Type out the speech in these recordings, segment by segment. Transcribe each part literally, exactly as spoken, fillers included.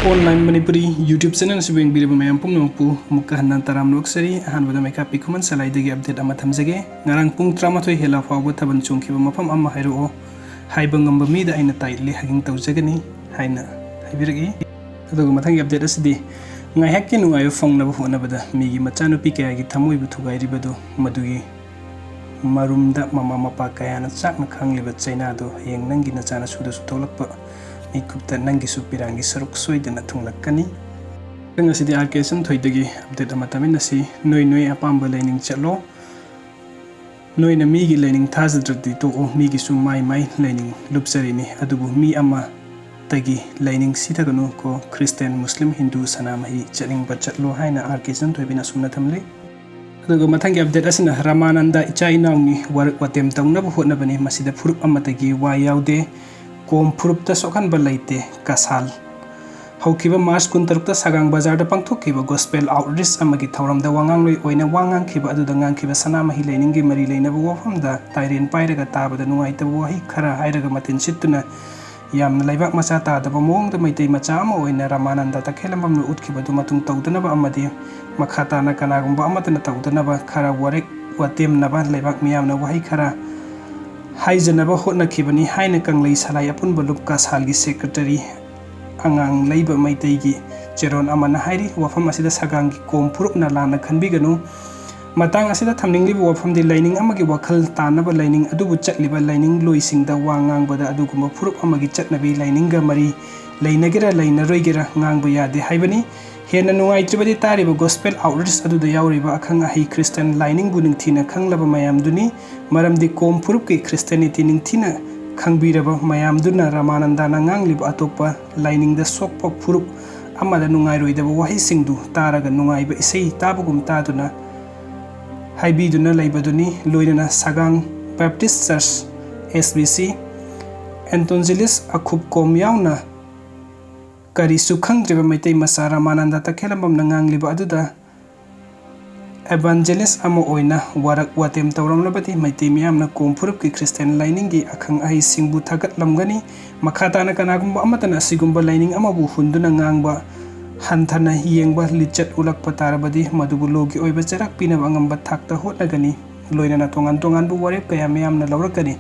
Online Manipuri YouTube channel ꯑꯁꯤꯕꯨ ꯌꯦꯡꯕꯤꯔꯤꯕ ꯃꯌꯥꯝ ꯄꯨꯝꯅꯃꯛꯄꯨ ꯑꯃꯨꯛꯀ ꯍꯟꯅ ꯇꯔꯥꯝꯅ ꯑꯣꯛꯆꯔꯤ꯫ ꯑꯍꯥꯟꯕꯗ ꯃꯩꯀꯥꯞꯄꯤ ꯈꯨꯃꯟ ꯁꯂꯥꯏꯗꯒꯤ update ꯑꯃ ꯊꯝꯖꯒꯦ꯫ ꯉꯔꯥꯡ ꯄꯨꯡ ꯇꯔꯥꯃꯥꯊꯣꯏ ꯍꯦꯜꯂ ꯐꯥꯎꯕ ꯊꯥꯕꯜ ꯆꯣꯡꯈꯤꯕ ꯃꯐꯝ ꯑꯃ ꯍꯥꯏꯔꯛꯑꯣ꯫ ꯍꯥꯏꯕ ꯉꯝꯕ ꯃꯤꯗ ꯑꯩꯅ tightly hugging ꯇꯧꯖꯒꯅꯤ ꯍꯥꯏꯅ ꯍꯥꯏꯕꯤꯔꯛꯏ꯫ ꯑꯗꯨꯒ ꯃꯊꯪꯒꯤ update ꯑꯁꯤꯗꯤ ꯉꯥꯏꯍꯥꯛꯀꯤ ꯅꯨꯡꯉꯥꯏꯕ ꯐꯪꯅꯕ ꯍꯣꯠꯅꯕꯗ ꯃꯤꯒꯤ ꯃꯆꯥꯅꯨꯄꯤ ꯀꯌꯥꯒꯤ ꯊꯃꯣꯏꯕꯨ ꯊꯨꯒꯥꯏꯔꯤꯕꯗꯨ, ꯃꯗꯨꯒꯤ ꯃꯔꯨꯝꯗ ꯃꯃꯥ ꯃꯄꯥ ꯀꯌꯥꯅ ꯆꯥꯛꯅ ꯈꯥꯡꯂꯤꯕ ꯆꯩꯅꯥꯗꯨ ꯍꯌꯦꯡ ꯅꯪꯒꯤ ꯅꯆꯥꯅꯁꯨꯗꯁꯨ ꯊꯣꯛꯂꯛꯄ ꯃꯤꯀꯨꯞꯇ ꯅꯪꯒꯤꯁꯨ ꯄꯤꯔꯥꯡꯒꯤ ꯁꯔꯨꯛ ꯁꯣꯏꯗꯅ ꯊꯨꯡꯂꯛꯀꯅꯤ꯫ ꯉꯁꯤꯗꯤ ꯑꯥꯔ ꯀꯦ ꯁꯟꯊꯣꯏꯗꯒꯤ update ꯑꯃ ꯇꯥꯃꯤꯟꯅꯁꯤ꯫ ꯅꯣꯏ ꯅꯣꯏ ꯑꯄꯥꯝꯕ ꯂꯥꯏꯅꯤꯡ ꯆꯠꯂꯣ꯫ ꯅꯣꯏꯅ ꯃꯤꯒꯤ ꯂꯥꯏꯅꯤꯡ ꯊꯥꯖꯗ꯭ꯔꯗꯤ ꯇꯣꯛꯑꯣ, ꯃꯤꯒꯤꯁꯨ ꯃꯥꯏ ꯃꯥꯏ ꯂꯥꯏꯅꯤꯡ ꯂꯨꯞꯆꯔꯤꯅꯤ꯫ ꯑꯗꯨꯕꯨ ꯃꯤ ꯑꯃ ꯇꯒꯤ ꯂꯥꯏꯅꯤꯡ ꯁꯤꯊꯒꯅꯨ ꯀꯣ, ꯈ꯭ꯔꯤꯁꯇꯤꯌꯥꯟ, ꯃꯨꯁꯂꯤꯝ, ꯍꯤꯟꯗꯨ, ꯁꯅꯥꯃꯍꯤ ꯆꯠꯅꯤꯡꯕ ꯆꯠꯂꯣ ꯍꯥꯏꯅ ꯑꯥꯔ ꯀꯦ ꯁꯟꯊꯣꯏꯕꯤꯅ ꯑꯁꯨꯝꯅ ꯊꯝꯂꯤ꯫ ꯑꯗꯨꯒ ꯃꯊꯪꯒꯤ update ꯑꯁꯤꯅ ꯔꯥꯃꯥꯅꯟꯗ ꯏꯆꯥ ꯏꯅꯥꯎꯅꯤ, ꯋꯥꯔꯛ ꯋꯥꯇꯦꯝ ꯇꯧꯅꯕ ꯍꯣꯠꯅꯕꯅꯤ, ꯃꯁꯤꯗ ꯐꯨꯔꯨꯞ ꯑꯃꯠꯇꯒꯤ ꯋꯥ ꯌꯥꯎꯗꯦ, ꯀꯣꯝ ꯐꯨꯔꯨꯞꯇ ꯁꯣꯛꯍꯟꯕ ꯂꯩꯇꯦ, ꯀꯁꯥꯜ꯫ ꯍꯧꯈꯤꯕ ꯃꯥꯔꯆ ꯀꯨꯟꯇꯔꯨꯛꯇ ꯁꯒꯥꯡ ꯕꯖꯥꯔꯗ ꯄꯥꯡꯊꯣꯛꯈꯤꯕ gospel outreach ꯑꯃꯒꯤ ꯊꯧꯔꯝꯗ ꯋꯥ ꯉꯥꯡꯂꯣꯏ ꯑꯣꯏꯅ ꯋꯥ ꯉꯥꯡꯈꯤꯕ ꯑꯗꯨꯗ ꯉꯥꯡꯈꯤꯕ ꯁꯅꯥꯃꯍꯤ ꯂꯥꯏꯅꯤꯡꯒꯤ ꯃꯔꯤ ꯂꯩꯅꯕ ꯋꯥꯐꯝꯗ ꯇꯥꯏꯔꯦꯟ ꯄꯥꯏꯔꯒ ꯇꯥꯕꯗ ꯅꯨꯡꯉꯥꯏꯇꯕ ꯋꯥꯍꯩ ꯈꯔ ꯍꯥꯏꯔꯒ ꯃꯇꯤꯟ ꯁꯤꯠꯇꯨꯅ ꯌꯥꯝꯅ ꯂꯩꯕꯥꯛ ꯃꯆꯥ ꯇꯥꯗꯕ ꯃꯑꯣꯡꯗ ꯃꯩꯇꯩ ꯃꯆꯥ ꯑꯃ ꯑꯣꯏꯅ ꯔꯥꯃꯥꯅꯟꯗ ꯇꯈꯦꯂꯝꯕꯝꯅ ꯎꯠꯈꯤꯕꯗꯨ ꯃꯇꯨꯡ ꯇꯧꯗꯅꯕ ꯑꯃꯗꯤ ꯃꯈꯥ ꯇꯥꯅ ꯀꯅꯥꯒꯨꯝꯕ ꯑꯃꯠꯇꯅ ꯇꯧꯗꯅꯕ ꯈꯔ ꯋꯥꯔꯦꯛ ꯋꯥꯇꯦꯝꯅꯕ ꯂꯩꯕꯥꯛ ꯃꯤꯌꯥꯝꯅ ꯋꯥꯍꯩ ꯈꯔ ꯍꯥꯏꯖꯅꯕ ꯍꯣꯠꯅꯈꯤꯕꯅꯤ ꯍꯥꯏꯅ ꯀꯪꯂꯩ ꯁꯂꯥꯏ ꯑꯄꯨꯟꯕ ꯂꯨꯞ ꯀꯁꯥꯜꯒꯤ secretary ꯑꯉꯥꯡ ꯂꯩꯕ ꯃꯩꯇꯩꯒꯤ ꯆꯦꯔꯣꯟ ꯑꯃꯅ ꯍꯥꯏꯔꯤ꯫ ꯋꯥꯐꯝ ꯑꯁꯤꯗ ꯁꯒꯥꯡꯒꯤ ꯀꯣꯝ ꯐꯨꯔꯨꯞꯅ ꯂꯥꯟꯅ ꯈꯟꯕꯤꯒꯅꯨ꯫ ꯃꯇꯥꯡ ꯑꯁꯤꯗ ꯊꯝꯅꯤꯡꯂꯤꯕ ꯋꯥꯐꯝꯗꯤ ꯂꯥꯏꯅꯤꯡ ꯑꯃꯒꯤ ꯋꯥꯈꯜ ꯇꯥꯅꯕ ꯂꯥꯏꯅꯤꯡ ꯑꯗꯨꯕꯨ ꯆꯠꯂꯤꯕ ꯂꯥꯏꯅꯤꯡ ꯂꯣꯏꯁꯤꯡꯗ ꯋꯥ ꯉꯥꯡꯕꯗ ꯑꯗꯨꯒꯨꯝꯕ ꯐꯨꯔꯨꯞ ꯑꯃꯒꯤ ꯆꯠꯅꯕꯤ ꯂꯥꯏꯅꯤꯡꯒ ꯃꯔꯤ ꯂꯩꯅꯒꯦꯔꯥ ꯂꯩꯅꯔꯣꯏꯒꯦꯔꯥ ꯉꯥꯡꯕ ꯌꯥꯗꯦ ꯍꯥꯏꯕꯅꯤ꯫ ꯍꯦꯟꯅ ꯅꯨꯡꯉꯥꯏꯇ꯭ꯔꯕꯗꯤ ꯇꯥꯔꯤꯕ gospel outreach ꯑꯗꯨꯗ ꯌꯥꯎꯔꯤꯕ ꯑꯈꯪ ꯑꯍꯩ ꯈ꯭ꯔꯤꯁꯇꯤꯌꯥꯟ ꯂꯥꯏꯅꯤꯡꯕꯨ ꯅꯤꯡꯊꯤꯅ ꯈꯪꯂꯕ ꯃꯌꯥꯝꯗꯨꯅꯤ꯫ ꯃꯔꯝꯗꯤ ꯀꯣꯝ ꯐꯨꯔꯨꯞꯀꯤ Christianity ꯅꯤꯡꯊꯤꯅ ꯈꯪꯕꯤꯔꯕ ꯃꯌꯥꯝꯗꯨꯅ ꯔꯥꯃꯥꯅꯟꯗꯅ ꯉꯥꯡꯂꯤꯕ ꯑꯇꯣꯞꯄ ꯂꯥꯏꯅꯤꯡꯗ ꯁꯣꯛꯄ ꯐꯨꯔꯨꯞ ꯑꯃꯗ ꯅꯨꯡꯉꯥꯏꯔꯣꯏꯗꯕ ꯋꯥꯍꯩꯁꯤꯡꯗꯨ ꯇꯥꯔꯒ ꯅꯨꯡꯉꯥꯏꯕ ꯏꯁꯩ ꯇꯥꯕꯒꯨꯝ ꯇꯥꯗꯨꯅ ꯍꯥꯏꯕꯤꯗꯨꯅ ꯂꯩꯕꯗꯨꯅꯤ꯫ ꯂꯣꯏꯅꯅ ꯁꯒꯥꯡ Baptist Church, S B C, Antongelis ꯑꯈꯨꯞ ꯀꯣꯝ ꯌꯥꯎꯅ ꯀꯔꯤꯁꯨ ꯈꯪꯗ꯭ꯔꯤꯕ ꯃꯩꯇꯩ ꯃꯆꯥ ꯔꯥꯃꯥꯅꯟꯗ ꯇꯈꯦꯂꯝꯕꯝꯅ ꯉꯥꯡꯂꯤꯕ ꯑꯗꯨꯗ evangelist ꯑꯃ ꯑꯣꯏꯅ ꯋꯥꯔꯛ ꯋꯥꯇꯦꯝ ꯇꯧꯔꯝꯂꯕꯗꯤ ꯃꯩꯇꯩ ꯃꯤꯌꯥꯝꯅ ꯀꯣꯝ ꯐꯨꯔꯨꯞꯀꯤ Christian ꯂꯥꯏꯅꯤꯡꯒꯤ ꯑꯈꯪ ꯑꯍꯩꯁꯤꯡꯕꯨ ꯊꯥꯒꯠꯂꯝꯒꯅꯤ꯫ ꯃꯈꯥ ꯇꯥꯅ ꯀꯅꯥꯒꯨꯝꯕ ꯑꯃꯠꯇꯅ ꯑꯁꯤꯒꯨꯝꯕ ꯂꯥꯏꯅꯤꯡ ꯑꯃꯕꯨ ꯍꯨꯟꯗꯨꯅ ꯉꯥꯡꯕ, ꯍꯟꯊꯅ ꯌꯦꯡꯕ ꯂꯤꯆꯠ ꯎꯠꯂꯛꯄ ꯇꯥꯔꯕꯗꯤ ꯃꯗꯨꯕꯨ ꯂꯣꯒꯤ ꯑꯣꯏꯕ ꯆꯩꯔꯥꯛ ꯄꯤꯅꯕ ꯑꯉꯝꯕ ꯊꯥꯛꯇ ꯍꯣꯠꯅꯒꯅꯤ꯫ ꯂꯣꯏꯅꯅ ꯇꯣꯉꯥꯟ ꯇꯣꯉꯥꯟꯕ ꯋꯥꯔꯦꯞ ꯀꯌꯥ ꯃꯤꯌꯥꯝꯅ ꯂꯧꯔꯛꯀꯅꯤ꯫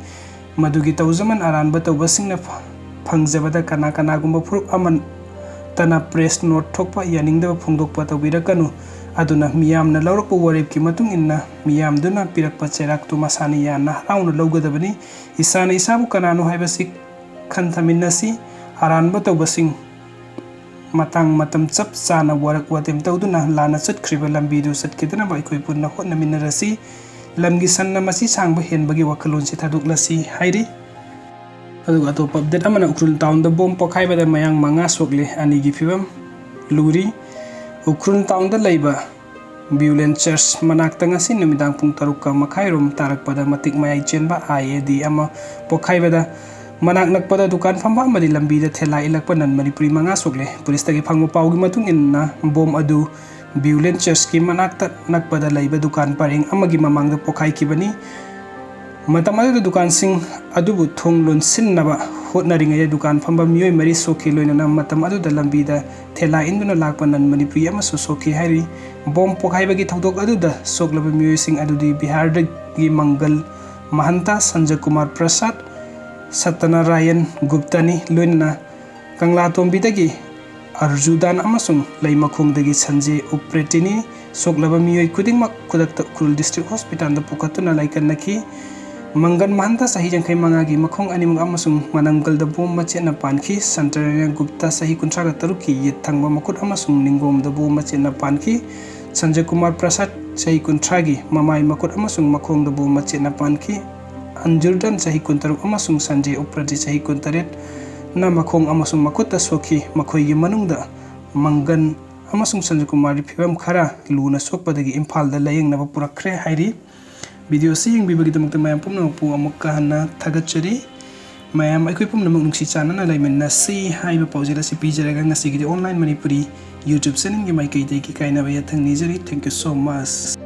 ꯃꯗꯨꯒꯤ ꯇꯧꯖꯃꯟ ꯑꯔꯥꯟꯕ ꯇꯧꯕꯁꯤꯡꯅ ꯐ-, ꯐꯪꯖꯕꯗ ꯀꯅꯥ ꯀꯅꯥꯒꯨꯝꯕ ꯐꯨꯔꯨꯞ ꯑꯃꯠꯇꯅ press note ꯊꯣꯛꯄ ꯌꯥꯅꯤꯡꯗꯕ ꯐꯣꯡꯗꯣꯛꯄ ꯇꯧꯕꯤꯔꯛꯀꯅꯨ꯫ ꯑꯗꯨꯅ ꯃꯤꯌꯥꯝꯅ ꯂꯧꯔꯛꯄ ꯋꯥꯔꯦꯞꯀꯤ ꯃꯇꯨꯡ ꯏꯟꯅ ꯃꯤꯌꯥꯝꯗꯨꯅ ꯄꯤꯔꯛꯄ ꯆꯩꯔꯥꯛꯇꯨ ꯃꯁꯥꯅ ꯌꯥꯅ ꯍꯔꯥꯎꯅ ꯂꯧꯒꯗꯕꯅꯤ꯫ ꯏꯁꯥꯅ ꯏꯁꯥꯕꯨ ꯀꯅꯥꯅꯣ ꯍꯥꯏꯕꯁꯤ ꯈꯟꯊꯃꯤꯟꯅꯁꯤ꯫ ꯑꯔꯥꯟꯕ ꯇꯧꯕꯁꯤꯡ ꯃꯇꯥꯡ ꯃꯇꯝ ꯆꯞ ꯆꯥꯅ ꯋꯥꯔꯛ ꯋꯥꯇꯦꯝ ꯇꯧꯗꯨꯅ ꯂꯥꯟꯅ ꯆꯠꯈ꯭ꯔꯤꯕ ꯂꯝꯕꯤꯗꯨ ꯆꯠꯈꯤꯗꯅꯕ ꯑꯩꯈꯣꯏ ꯄꯨꯟꯅ ꯍꯣꯠꯅꯃꯤꯟꯅꯔꯁꯤ꯫ ꯂꯝꯒꯤ ꯁꯟꯅ ꯃꯆꯤ ꯁꯥꯡꯕ ꯍꯦꯟꯕꯒꯤ ꯋꯥꯈꯜꯂꯣꯟꯁꯤ ꯊꯥꯗꯣꯛꯂꯁꯤ ꯍꯥꯏꯔꯤ꯫ ꯑꯗꯨꯒ ꯑꯇꯣꯞꯄ update ꯑꯃꯅ ꯎꯈ꯭ꯔꯨꯜ townꯗ bomb ꯄꯣꯈꯥꯏꯕꯗ ꯃꯌꯥꯡ ꯃꯉꯥ ꯁꯣꯛꯂꯦ, ꯑꯅꯤꯒꯤ ꯐꯤꯕꯝ ꯂꯨꯔꯤ꯫ ꯎꯈ꯭ꯔꯨꯜ townꯗ ꯂꯩꯕ Viewland Church ꯃꯅꯥꯛꯇ ꯉꯁꯤ ꯅꯨꯃꯤꯗꯥꯡ ꯄꯨꯡ ꯇꯔꯨꯛꯀ ꯃꯈꯥꯏꯔꯣꯝ ꯇꯥꯔꯛꯄꯗ ꯃꯇꯤꯛ ꯃꯌꯥꯏ ꯆꯦꯟꯕ I E D ꯑꯃ ꯄꯣꯈꯥꯏꯕꯗ ꯃꯅꯥꯛ ꯅꯛꯄꯗ ꯗꯨꯀꯥꯟ ꯐꯝꯕ ꯑꯃꯗꯤ ꯂꯝꯕꯤꯗ ꯊꯦꯂꯥ ꯏꯜꯂꯛꯄ non Manipuri ꯃꯉꯥ ꯁꯣꯛꯂꯦ꯫ ꯄꯨꯂꯤꯁꯇꯒꯤ ꯐꯪꯕ ꯄꯥꯎꯒꯤ ꯃꯇꯨꯡ ꯏꯟꯅ bomb ꯑꯗꯨ Viewland Churchꯀꯤ ꯃꯅꯥꯛꯇ ꯅꯛꯄꯗ ꯂꯩꯕ ꯗꯨꯀꯥꯟ ꯄꯔꯦꯡ ꯑꯃꯒꯤ ꯃꯃꯥꯡꯗ ꯄꯣꯈꯥꯏꯈꯤꯕꯅꯤ꯫ ꯃꯇꯝ ꯑꯗꯨꯗ ꯗꯨꯀꯥꯟꯁꯤꯡ ꯑꯗꯨꯕꯨ ꯊꯣꯡ ꯂꯣꯟꯁꯤꯟꯅꯕ ꯍꯣꯠꯅꯔꯤꯉꯩꯗ ꯗꯨꯀꯥꯟ ꯐꯝꯕ ꯃꯤꯑꯣꯏ ꯃꯔꯤ ꯁꯣꯛꯈꯤ, ꯂꯣꯏꯅꯅ ꯃꯇꯝ ꯑꯗꯨꯗ ꯂꯝꯕꯤꯗ ꯊꯦꯂꯥ ꯏꯟꯗꯨꯅ ꯂꯥꯛꯄ non Manipuri ꯑꯃꯁꯨ ꯁꯣꯛꯈꯤ ꯍꯥꯏꯔꯤ꯫ Bomb ꯄꯣꯈꯥꯏꯕꯒꯤ ꯊꯧꯗꯣꯛ ꯑꯗꯨꯗ ꯁꯣꯛꯂꯕ ꯃꯤꯑꯣꯏꯁꯤꯡ ꯑꯗꯨꯗꯤ ꯕꯤꯍꯥꯔꯗꯒꯤ ꯃꯪꯒꯜ ꯃꯍꯟꯇ, ꯁꯟꯖꯌ ꯀꯨꯃꯥꯔ ꯄ꯭ꯔꯁꯥꯗ, ꯁꯇꯅꯥꯔꯥꯌꯟ ꯒꯨꯞꯇꯥꯅꯤ, ꯂꯣꯏꯅꯅ ꯀꯪꯂꯥꯇꯣꯝꯕꯤꯗꯒꯤ ꯑꯔꯖꯨꯗꯥꯟ ꯑꯃꯁꯨꯡ ꯂꯩꯃꯈꯣꯡꯗꯒꯤ ꯁꯟꯖꯦ ꯎꯄ꯭ꯔꯦꯇꯤꯅꯤ꯫ ꯁꯣꯛꯂꯕ ꯃꯤꯑꯣꯏ ꯈꯨꯗꯤꯡꯃꯛ ꯈꯨꯗꯛꯇ ꯎꯈ꯭ꯔꯨꯜ district hospitalꯗ ꯄꯨꯈꯠꯇꯨꯅ ꯂꯥꯏꯀꯠꯅꯈꯤ꯫ ꯃꯪꯒꯟ ꯃꯍꯟꯇ ꯆꯍꯤ ꯌꯥꯡꯈꯩ ꯃꯉꯥꯒꯤ ꯃꯈꯣꯡ ꯑꯅꯤꯃꯛ ꯑꯃꯁꯨꯡ ꯃꯅꯪꯒꯜꯗ bomb ꯃꯆꯦꯠꯅ ꯄꯥꯟꯈꯤ꯫ ꯁꯟꯇꯔꯅ ꯒꯨꯞꯇꯥ ꯆꯍꯤ ꯀꯨꯟꯊ꯭ꯔꯥꯒ ꯇꯔꯨꯛꯀꯤ ꯌꯦꯠ ꯊꯪꯕ ꯃꯈꯨꯠ ꯑꯃꯁꯨꯡ ꯅꯤꯡꯒꯣꯝꯗ bomb ꯃꯆꯦꯠꯅ ꯄꯥꯟꯈꯤ꯫ ꯁꯟꯖꯌ ꯀꯨꯃꯥꯔ ꯄ꯭ꯔꯁꯥꯗ ꯆꯍꯤ ꯀꯨꯟꯊ꯭ꯔꯥꯒꯤ ꯃꯃꯥꯏ, ꯃꯈꯨꯠ ꯑꯃꯁꯨꯡ ꯃꯈꯣꯡꯗ bomb ꯃꯆꯦꯠꯅ ꯄꯥꯟꯈꯤ꯫ ꯑꯟꯖꯨꯔꯗꯟ ꯆꯍꯤ ꯀꯨꯟꯇꯔꯨꯛ ꯑꯃꯁꯨꯡ ꯁꯟꯖꯦ ꯎꯄ꯭ꯔꯇꯤ ꯆꯍꯤ ꯀꯨꯟꯇꯔꯦꯠꯅ ꯃꯈꯣꯡ ꯑꯃꯁꯨꯡ ꯃꯈꯨꯠꯇ ꯁꯣꯛꯈꯤ꯫ ꯃꯈꯣꯏꯒꯤ ꯃꯅꯨꯡꯗ ꯃꯪꯒꯟ ꯑꯃꯁꯨꯡ ꯁꯟꯖꯨꯀꯨꯃꯥꯔꯒꯤ ꯐꯤꯕꯝ ꯈꯔ ꯂꯨꯅ ꯁꯣꯛꯄꯗꯒꯤ ꯏꯝꯐꯥꯜꯗ ꯂꯥꯌꯦꯡꯅꯕ ꯄꯨꯔꯛꯈ꯭ꯔꯦ ꯍꯥꯏꯔꯤ꯫ Video ꯑꯁꯤ ꯌꯦꯡꯕꯤꯕꯒꯤꯗꯃꯛꯇ ꯃꯌꯥꯝ ꯄꯨꯝꯅꯃꯛꯄꯨ ꯑꯃꯨꯛꯀ ꯍꯟꯅ ꯊꯥꯒꯠꯆꯔꯤ꯫ ꯃꯌꯥꯝ ꯑꯩꯈꯣꯏ ꯄꯨꯝꯅꯃꯛ ꯅꯨꯡꯁꯤ ꯆꯥꯟꯅꯅ ꯂꯩꯃꯤꯟꯅꯁꯤ ꯍꯥꯏꯕ ꯄꯥꯎꯖꯦꯜ ꯑꯁꯤ ꯄꯤꯖꯔꯒ ꯉꯁꯤꯒꯤꯗꯤ Online Manipuri YouTube channelꯒꯤ ꯃꯥꯏꯀꯩꯗꯒꯤ ꯀꯥꯏꯅꯕ ꯌꯥꯊꯪ ꯅꯤꯖꯔꯤ꯫ Thank you so much꯫